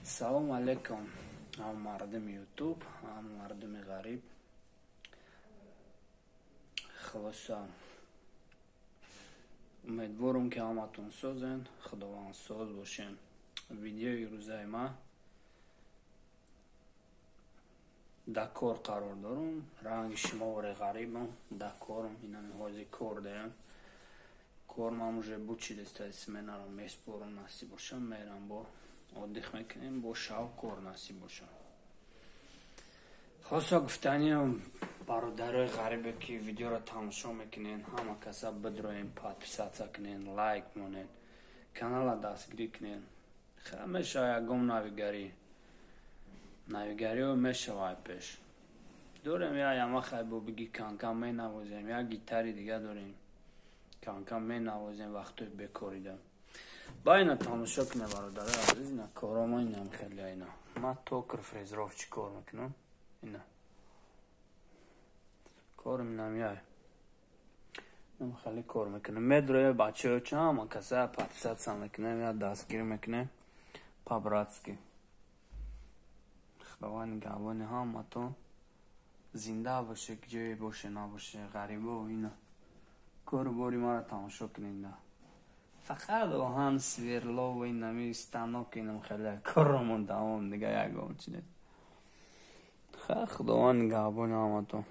Салом алейкум, ҳама мардуми Ютуб, ҳама мардуми ғариб. Хулоса, умедворам, ки ҳаматон созен, Худованд соз бошен. Видеои рӯзаи ман дар кор қарор дорам. Ранги шуморе ғарибам, дар корам, инами ҳозир кор дорам. Кормам уже бучидеста, сменаро меспорам, насиб бошам, мерам, бо отдых мекунем, бо шав кор насиб бошам. Хоса гуфтаниам, бародарои ғарибе, ки видеоро тамошо мекунен, ҳама каса бидроен, подписаться кунен, лайк монен, канала дастгирӣ кунен. Мешава ягон навигарӣ, навигариҳо мешава. Пеш дорем я ямахай бобиги, канкан менавозем, як гитари дига дорем, канкан менавозем вақтои бекорида. Ба ина тамошо куне, бародарои азиз, ина коромо, инам хеле, ина ман токар, фрезеровщик кор мекунам, ина корм инам яй хеле кор мекунем. Медроя бачаҳо, ча ҳама каса подписаться мекунем, я дастгирӣ мекунем по-братски. Худованд нигаҳбони ҳаматон, зинда боше, ҷое боше набоше, ғарибо. Ина кору бори маро тамошо кунед, фақат оҳан, сверло, инами станок, инам хеле коромон тамом, дига ягон чи нест. Худованд нигаҳбони ҳаматон.